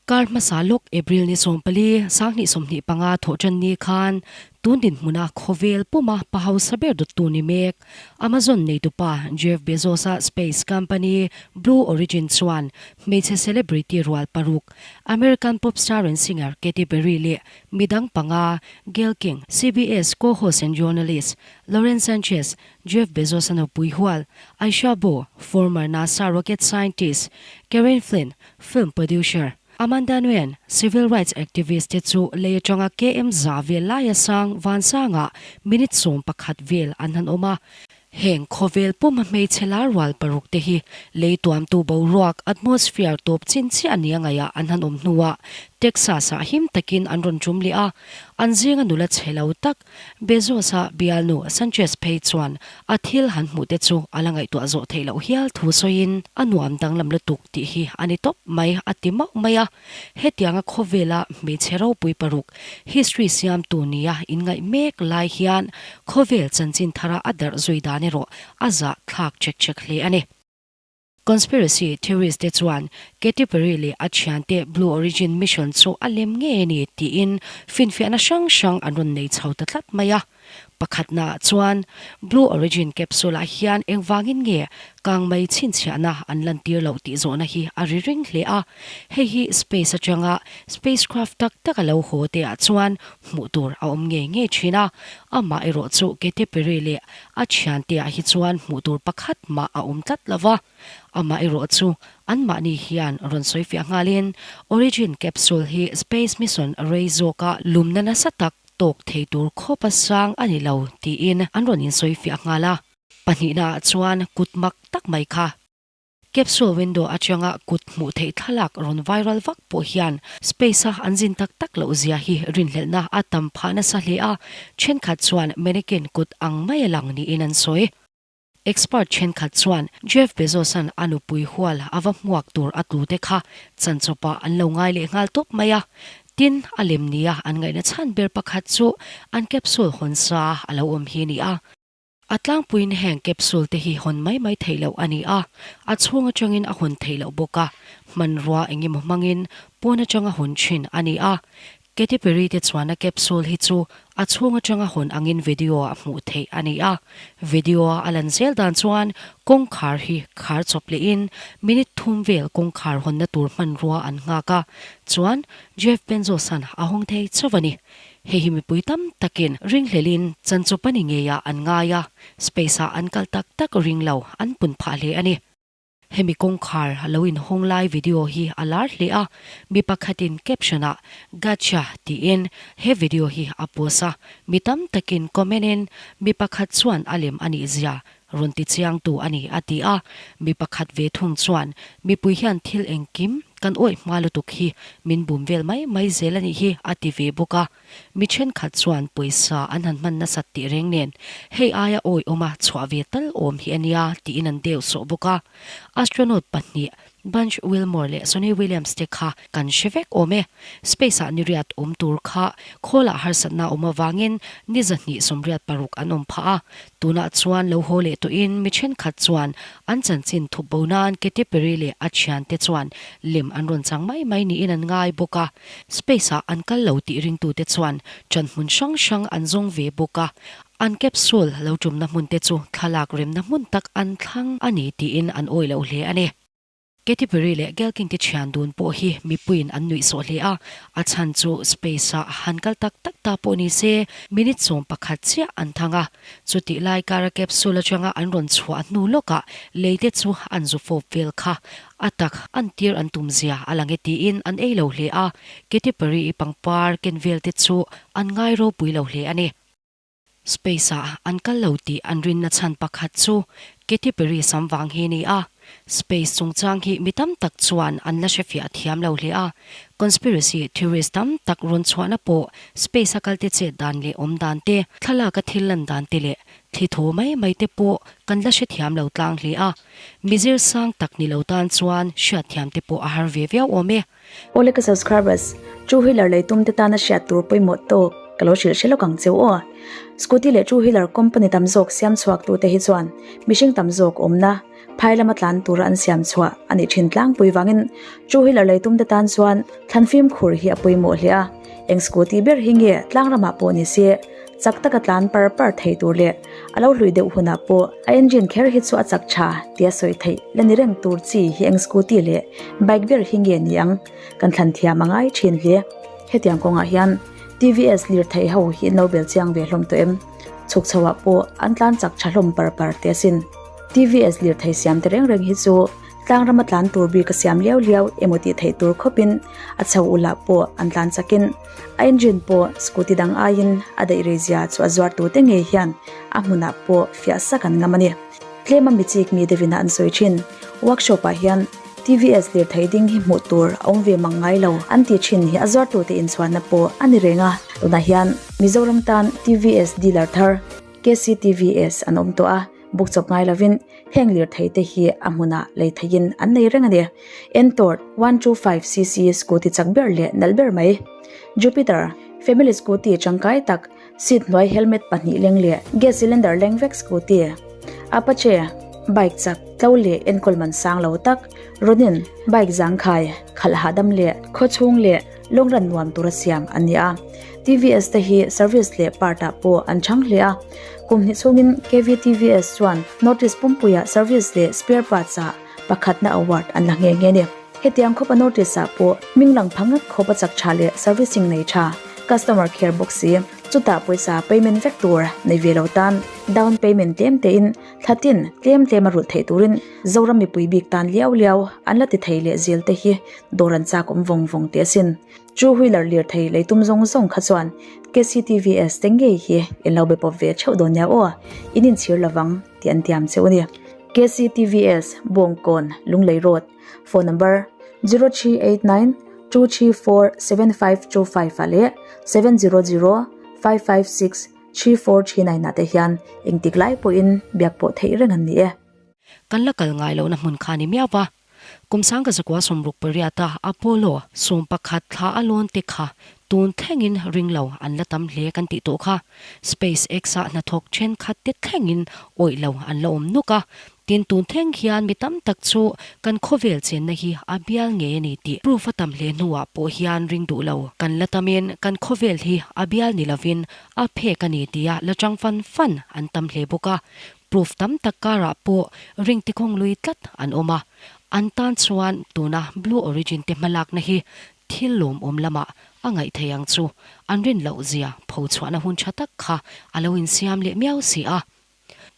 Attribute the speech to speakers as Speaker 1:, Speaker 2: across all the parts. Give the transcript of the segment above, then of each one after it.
Speaker 1: Kar hmasa lawk April ni 14, 2025 thawhṭanni khan tun dinhmuna khawvel puma pa hausa ber dawttu ni mek Amazon neitupa Jeff Bezos-a space company Blue Origin chuan hmeichhe celebrity rual paruk American pop star and singer Katy Perry leh midang panga Gayle King, CBS co-host and journalist Lauren Sanchez, Jeff Bezos-a nupui hual Aisha Bowe, former NASA rocket scientist Karen Flynn, Film producer Amanda Nguyen, civil rights activist te chu lei atanga KM za vel laia sang vansangah minute 11 vel an han awm a. Heng khawvel puma hmeichhe lar rual paruk te hi lei tuamtu boruak, atmosphere, tawp chin chiah nia ngaihah an han awm hnuah Texas-ah him takin an rawn tum leh a, an zinga nula chhe lo tak Bezos-a bialnu Sanchez phei chuan a thil han hmuh te chu a la ngaihtuah zawh theih loh hial thu sawiin a nuam danglam lutuk tih hi a ni tawp mai a ti mauh mai a. Hetianga khawvela hmeichhe ropui paruk history siamtu nia inngaih mek lai hian khawvel chanchin thara a darh zui dan erawh a zah thlak chek chek hle a ni. Conspiracy theorist te chuan Katy Perry leh a thiante Blue Origin mission chu a lem ngei a ni tiin finfiahna hrang hrang an rawn nei chho ta tlat mai a. Pakhatnaah chuan Blue Origin capsule-ah hian engvangin nge kangmei chhinchhiahna an lantir loh tih zawhna hi a ri ring hle a. Hei hi space atanga spacecraft tak tak a lo haw te ah chuan hmuh tur a awm ngei ngei thin a. Amah erawh chu Katy Perry leh A thiante ah hi chuan hmuh tur pakhat mah a awm tlat lo va, amah erawh chu anmahni hian rawn sawi fiah nghalin Origin capsule hi space mission rei zawka lumna nasa tak tawk thei tur khawp a sang a ni lo tiin an rawn insawi fiah nghal a. Pahnihna ah chuan kut mak tak mai kha. Capsule window atanga kut hmuh theih thlalak rawn viral vak pawh hian space-a an zin tak tak loh zia hi rinhlelhna a tam phah nasa hle a, thenkhat chuan mannequin kut ang mai a lang niin an sawi. Expert thenkhat chuan Jeff Bezos-a'n a nupui hual a va hmuak tur a tlu te kha chanchawpah an lo ngai leh nghal tawp mai a, tin a lem nia an ngaihna chhan ber pakhat chu an capsule hawn sa a lo awm hi a ni a. A tlangpuiin heng capsule te hi hawn mai mai theih loh a ni a, a chhung atangin a hawn theih loh bawk a, hmanrua eng emaw hmangin pawn atanga hawn thin a ni a. Katy Perry te chuan a capsule hi chu a chhung atanga hawn angin video ah hmuh theih a ni a, video a a lan zel dan chuan kawngkhar hi khar chawp lehin minute thum vel kawngkhar hawnna tur hmanrua an nghak a, chuan Jeff Bezos-a'n a hawng thei chauh a ni. Hei hi mipui tam takin ringhlelin chanchawp a ni ngeiah an ngai a, space-ah an kal tak tak ring lo an pun phah hle a ni. Hemi kawngkhar lo inhawng lai video hi a lar hle a, mi pakhatin caption-ah Gotcha tiin he video hi a post a, mi tam takin comment-in mi pakhat chuan a lem a nih zia rawn ti chiangtu a ni a ti a, mi pakhat ve thung chuan mipui hian thil engkim kan awih hma lutuk hi min bum vel mai mai zel a nih hi a ti ve bawk a, mi thenkhat chuan pawisa an han hman nasat tih reng nen hei aia awih awma chhuah ve tal awm hi a nia tiin an deuh sawh bawk a, astronaut pahnih Butch Wilmore leh Suni Williams te kha kan hre vek awm e. Space ah niriat awm tur kha khawlah harsatna awm avangin ni 286 an awm phah a. Tunah chuan lo haw leh tawhin mi thenkhat chuan an chanchin thup bo nan Katy Perry leh a thiante chuan lem an rawn chang mai mai niin an ngai bawk a. Space ah an kal lo tih ringtute chuan ṭanhmun hrang hrang an zawng ve bawk a. An capsule lo tumna hmun te chu thlalak remna hmun tak an thlang a ni tiin an awih loh hle a ni. Katy Perry leh Gayle King te thian dun pawh hi mipuiin an nuih sawh hle a, a chhan chu space-ah han kal tak tak ta pawh ni se minute 11 chiah an thang a. Chutih lai kara capsule atanga an rawn chhuah hnu lawkah lei te chu an zu fawp vel kha a tak an tir an tum zia a lang e tiin an ei lo hle a, Katy Perry-i pangpar ken vel te chu an ngai ropui lo hle a ni. Space-ah an kal lo tih an rinna chhan pakhat chu Katy Perry sam vang hi a ni a. Space chungchang hi mi tam tak chuan an la hrefiah thiam lo hle a. Conspiracy theorist tam tak rawn chhuahna pawh space-a kalte chet dan leh awm dan te, thlalaka thil lan dan te leh thli thaw mai mai te pawh kan la hrethiam lo tlang hle a. Mi zir sang tak ni lo tan chuan hriatthiam te pawh a har ve viau awm e.
Speaker 2: Awle ka subscribers, two wheeler lei tum te tana hriat tur pawimawh tawk ka lo hrilh hre lawk ang cheu aw. Scooty leh two wheeler company tam zawk siam chhuak tu te hi chuan mihring tam zawk awmna Phai lama tlan tura an siam chhuah a nih thin tlangpui vangin two wheeler lei tumte tan chuan thlan fimkhur hi a pawimawh hle a. Eng scooty ber hi nge tlang ramah pawh ni se chak taka tlan par par thei tur leh a lo hlui deuh hunah pawh a engine kher hi chu a chak tha tia sawi theih la ni reng tur chi hi eng scooty leh bike ber hi nge ni ang kan thlan thiam a ngai thin hle. Hetiang kawngah hian TVS lirthei ho hi an lo bel chiang ve hlawm tawh em? Chhuk chho ah pawh an tlan chak tha hlawm par par teh asin. TVS lirthei siam te reng reng hi chu tlang rama tlan tur bik a siam liau liau emaw tih theih tur khawpin a chho ulah pawh an tlan chakin a engine pawh scooty dang aiin a daih rei zia chu a zuar tute ngei hian a hmunah pawh fiah sak an ngam a ni. Tlema mi chik mi deuhin a an sawi thin. Workshop ah hian TVS lirthei ding hi hmuh tur a awm ve mang ngai lo an tih thin hi a zuartute inchhuanna pawh a ni reng a. Tunah hian Mizoram tan TVS dealer thar KCTVS an awm tawh a, buk chawp ngai lovin heng lirthei te hi a hmunah lei theihin an nei reng a ni. Ntorq 125cc scooty chak ber leh nalh ber mai. Jupiter family scooty tangkai tak Seat hnuai helmet pahnih leng leh gas cylinder leng vek scooty, Apache bike chak tlo leh enkawl man sang lo tak, Ronin bike zangkhai, khalh hahdam leh khawchhung leh lawng ran nuam tura siam an ni a. TVS te hi service leh part ah pawh an chhang hle a. Kum hnih chhungin KVTVS chuan North East pumpuiah service leh spare parts ah pakhatna award an la nghe nghe a ni. Hetiang khawpa North East ah pawh hming lang pha ngat khawpa chak tha leh servicing nei tha, customer care bawk si, chutah pawisa payment vek tur nei ve lo tan down payment tlem tein thla tin tlem tlem a rulh theih turin Zoram mipui bik tan liau liau an la ti thei leh zel te hi dawr an chak awm vawng vawng teh asin. Two wheeler lirthei lei tum zawng zawng kha chuan KCTVS te ngei hi in lo be pawp ve theuh dawn nia aw, in inchhir lovang tih an tiam cheu a ni. KCTVS, Bawngkawn, Lunglei Road. Phone number, 0389 234 7525 ah leh 700 556 3439 ah te hian engtik lai pawhin biak pawh theih reng an ni e.
Speaker 1: Kan la kal ngai lohna hmun kha ni miau va. Kum sangka zakua 68 a Apollo 11 thla a lawn te kha tun thlengin ring lo an la tam hle kan tih tawh kha. SpaceX ah hnathawk thenkhat te thlengin awih lo an la awm nuk a. Tin, tun thleng hian mi tam tak chu kan khawvel chenna hi a bial ngei a ni tih proof a tam hle hnuah pawh hian ring duh lo. Kan la tamin kan khawvel hi a bial ni lovin a phek a ni tia la chang fan fan an tam hle bawk a. Proof tam tak karah pawh ring tikhawng lui tlat an awm a. An tan chuan tuna Blue Origin te hmalakna hi thil lawmawm lamah a ngaih thei ang chu an rin loh zia phochhuahna hun tha tak kha a lo insiam leh miau si a.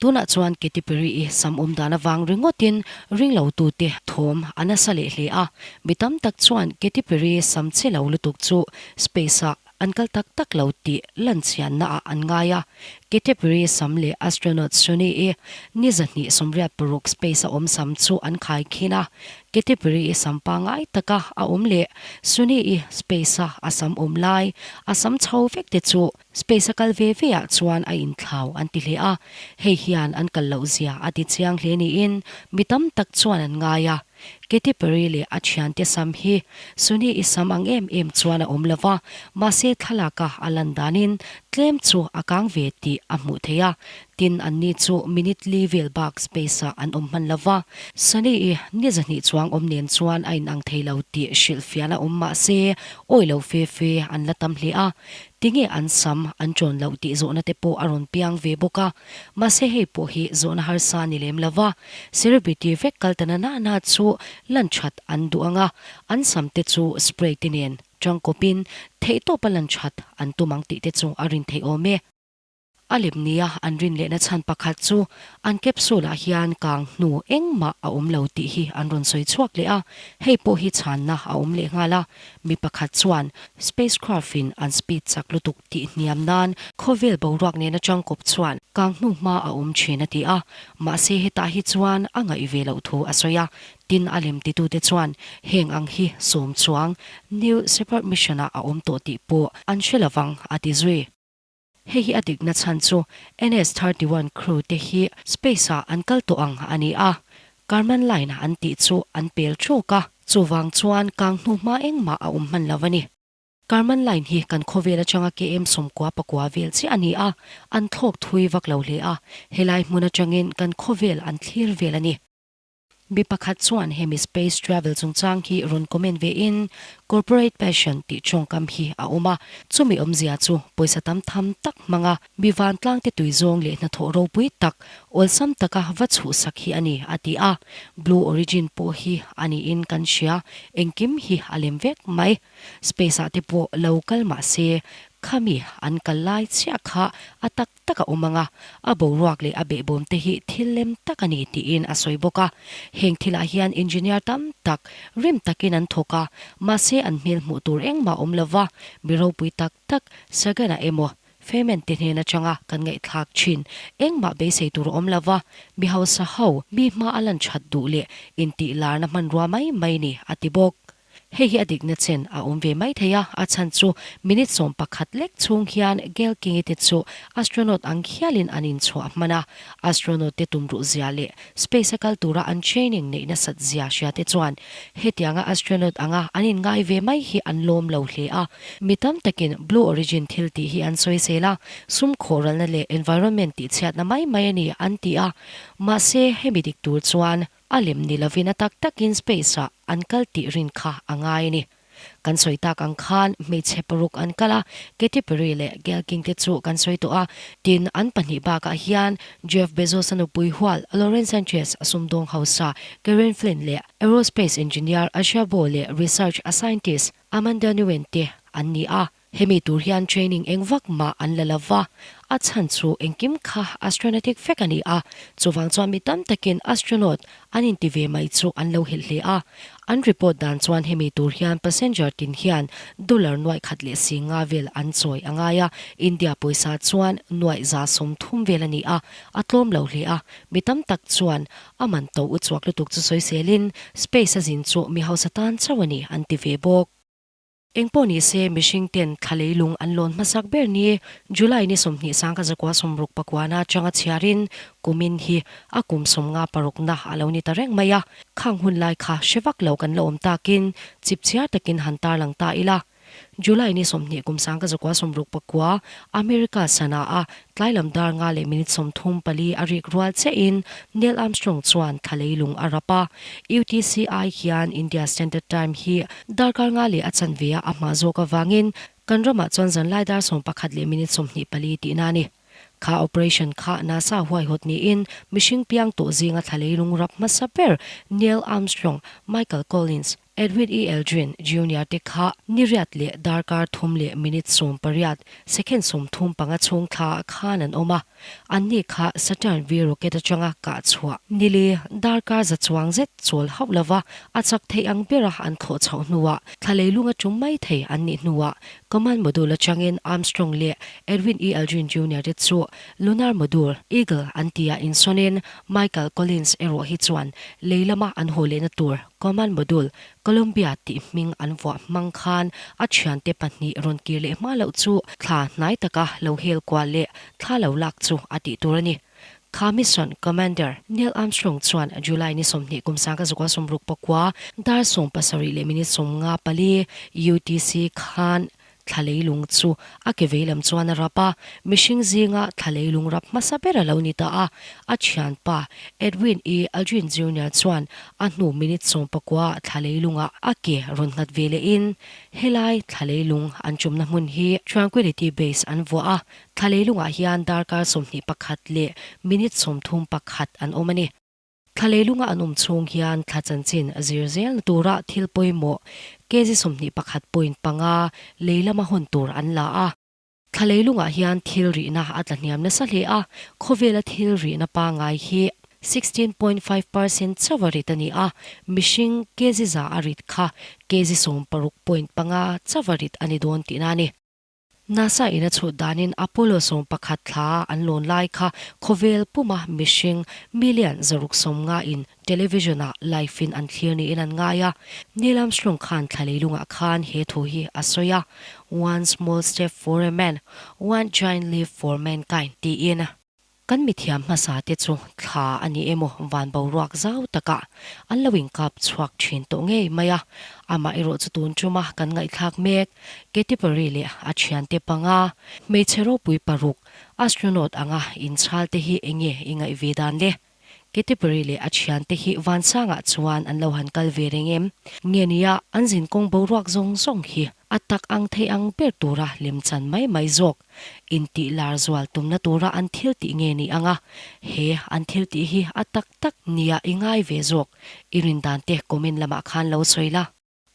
Speaker 1: Tunah chuan Katy Perry-i sam awm dan avang ringawtin ringlotute thawm a nasa leh hle a. Mi tam tak chuan Katy Perry sam che lo lutuk chu space-ah an kal tak tak lo tih lanchianna ah an ngai a. Katy Perry sam leh astronaut Suni-i ni 286 space-a awm sam chu an khai khin a. Katy Perry-i sam pangngai taka a awm leh Suni-i space-a a sam awm lai a sam chho vek te chu Space a kal ve ve ah chuan a inthlau an ti hle a, hei hian an kal loh zia a ti chiang hle niin mi tam tak chuan an ngai a. Katy Perry leh a thiante sam hi Sunny i sam ang em em chuan a awm lo va, mahse thlalak a a lan danin tlem chu a kang ve tih a hmuh theih a, tin anni chu minute li vel bak space ah an awm hman lo va. Sunny i ni 200 chuang awm nen chuan a inang thei lo tih hrilhfiahna awm mahse awi lo fe fe an la tam hle a. Tinge an sam an ṭawn loh tih zawhna te pawh a rawn piang ve bawk a, mahse hei pawh hi zawhna harsa ni lem lo va, celebrity vek kal ta na na na chu lan ṭhat an duh ang a, an sam te chu spray te nen ṭangkawpin theihtawpa lan ṭhat an tum ang tih te chu a rin theih awm e. A lem nia an rin lehna chhan pakhat chu an capsule ah hian kang hnu engmah a awm lo tih hi an rawn sawi chhuak leh a, hei pawh hi chhanna a awm leh nghal a. Mi pakhat chuan spacecraft in an speed chak lutuk tih hniam nan khawvel boruak nena tangkawp chuan kang hnu hma a awm thin a ti a, mahse hetah hi chuan a ngaih ve loh thu a sawi a. Tin a lem titute chuan heng ang hi sawm chuang New Shepard mission ah a awm tawh tih pawh an hre lovang a ti zui. Hei hi a dikna chhan chu NS 31 crew te hi space ah an kal tawh ang a ni a, Karman line an tih chu an pel thuk a, chuvang chuan kang hnu hma engmah a awm hman lo a ni. Karman line hi kan khawvel atanga KM 99 vel chiah a ni a, an thlawk thui vak lo hle a, helai hmun atangin kan khawvel an thlir vel a ni. Mi pakhat chuan hemi space travel chungchang hi rawn comment ve in, Corporate passion tih tawngkam hi a awm a, chumi awmzia chu pawisa tam tham tak hmanga mi vantlang te tui zawng leh hnathawh ropui tak awlsam taka va chhuhsak hi a ni, a ti a. Blue Origin pawh hi a niin kan hria, engkim hi a lem vek mai. Space ah te pawh lo kal mah se, khami an kal lai chiah kha a tak tak a awm ang a, a boruak leh a behbawm te hi thil lem tak a ni tiin a sawi bawk a. Heng thilah hian engineer tam tak rim takin an thawk a, mahse an hmel hmuh tur engmah awm lova, mi ropui tak tak Sagan-a emaw Feynman te hnen atanga kan ngaihthlak thin engmah beisei tur a awm lova, mi hausa ho mi hma a lan that duh leh intih larna hmanrua mai mai ni a ti bawk. Hei hi a dikna chen a awm ve mai thei a, a chhan chu minute 11 lek chhung hian Gail King-i te chu astronaut ang hialin an inchhuah hman a, astronaut te tumruh zia leh space a kal tura an training neih nasat zia hria te chuan hetianga astronaut anga an inngai ve mai hi an lawm lo hle a. Mi tam takin Blue Origin thil tih hi an sawi zel a, sum khawhralna leh environment tihchhiatna mai mai a ni an ti a, mahse hemi dik tur chuan A lem ni lovin a tak takin space ah an kal tih rin kha a ngai a ni. Kan sawi tak ang khan hmeichhe paruk an kal a, Katy Perry leh Gayle King te chu kan sawi tawh a, tin an pahnih bakah hian Jeff Bezos a nupui hual Lauren Sanchez, sumdawng hausa Karen Flynn leh aerospace engineer Asha Bow leh research a scientist Amanda Nguyen te an ni a. Hemi tur hian training eng vak mah an la lo va, a chhan chu engkim kha astronautic vek a ni a, chuvang chuan mi tam takin astronaut an inti ve mai chu an lo helh hle a. An report dan chuan hemi tur hian passenger tin hian dollar nuaih khat leh si nga vel an chawi a ngai a, India pawisa chuan nuaih 130 vel a ni a, a tlawm lo hle a, mi tam tak chuan a man to uchuak lutuk chu sawiselin space a zin chu mi hausa tan chauh a ni an ti ve bawk. Engpawh ni se, mihring ten thla leilung an lawn hmasak ber ni July ni 20 1969 atanga chhiarin kumin hi a kum 56na a lo ni ta reng mai a, khang hun lai kha hre vak lo kan la awm takin chipchiar takin han tarlang ta ila. July ni 20 kum 1969 America sana a tlai lam dar nga leh minute 34 a rik rual chiahin Neil Armstrong chuan thla leilung a rap a. UTCI hian India Standard Time hi darkar nga leh a chanve a a hma zawk avangin kan ramah chuan zanlai dar 11 leh minute 24 tihna a ni. Kha operation kha NASA huaihawt niin mihring piang tawh zinga thla leilung rap hmasa ber Neil Armstrong, Michael Collins, Edwin E. Aldrin, Junior te kha niriat leh darkar thum leh minute 18, second 35 chhung thla ah khan an awm a. Anni kha Saturn V rocket atanga kah chhuah nili darkar za chuang zet chawl hauh lova a chak theih ang bera an thlawh chhoh hnuah thla leilung a tum mai thei an nih hnuah Command Module atangin Armstrong leh Edwin E. Aldrin Junior te chu Lunar Module, Eagle an tia insawnin Michael Collins erawh hi chuan lei lama an haw lehna tur Command Module, Columbia tih hming an vuah hmang khan a thiante pahnih rawn kir leh hma loh chu thla hnai taka lo hel kual leh thla lo lak chu a tih tur a ni. Kha mission Commander Neil Armstrong chuan July ni 20 kum 1969 dar 17 leh minute 54 UTC khan Thla leilung chu a ke veilam chuan a rap a, mihring zinga thla leilung rap hmasa ber a lo ni ta a. A thianpa Edwin E. Aldrin Junior chuan a hnu minute 19 ah thla leilungah a ke rawn nghat ve lehin helai thla leilung an tumna hmun hi Tranquility Base an vuah a, thla leilungah hian darkar 21 leh minute 31 an awm a ni. Thla leilunga an awm chhung hian thla chanchin a zir zelna tura thil pawimawh kg 21.5 lei lama hawn tur an la a. Thla leilungah hian thil rihna a tla hniam nasa hle a, khawvela thil rihna pangngai hi 16.5 percent chauh a rit a ni a, mihring kg za a rit kha kg 16.5 chauh a rit a ni dawn tihna a ni. NASA in a chhut danin Apollo 11 thla an lawn lai kha khawvel puma mihring million 650 in television ah live in an thlir niin an ngai a. Neil Armstrong khan thla leilungah khan he thu hi a sawi a, One small step for a man, one giant leap for mankind tiin. Kan mithiam hmasa te chu thla a ni emaw van boruak zau takah an lo inkap chhuak thin tawh ngei mai a, amah erawh chu tun tuma kan ngaihthlak mek Katy Perry leh a thiante panga hmeichhe ropui paruk astronaut anga inchhal te hi enge i ngaih ve dan le? Katy Perry leh a thiante hi vansangah chuan an lo han kal ve reng em? Nge nia, an zinkawng boruak zawng zawng hi a tak ang thei ang ber tura lemchan mai mai zawk intih lar zual tumna tura an thil tih nge ni ang a, he an thil tih hi a tak tak nia i ngai ve zawk i rin dan te comment lamah khan lo sawi la.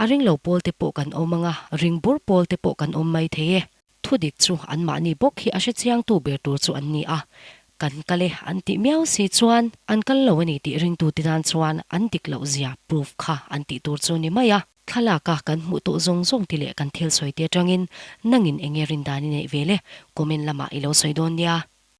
Speaker 1: A ring lo pawl te pawh kan awm ang a, ring bur pawl te pawh kan awm mai thei e. Thu dik chu anmahni bawk hi a hre chiangtu ber tur chu an ni a, kan kal e an tih miau si chuan an kal lo a ni tih ringtute tan chuan an dik loh zia proof kha an tih tur chu ni mai a. Thlalak a kan hmuh tawh zawng zawng ti leh kan thil sawi te atangin nangin enge rindan i neih ve le? Comment lamah i lo sawi dawn nia.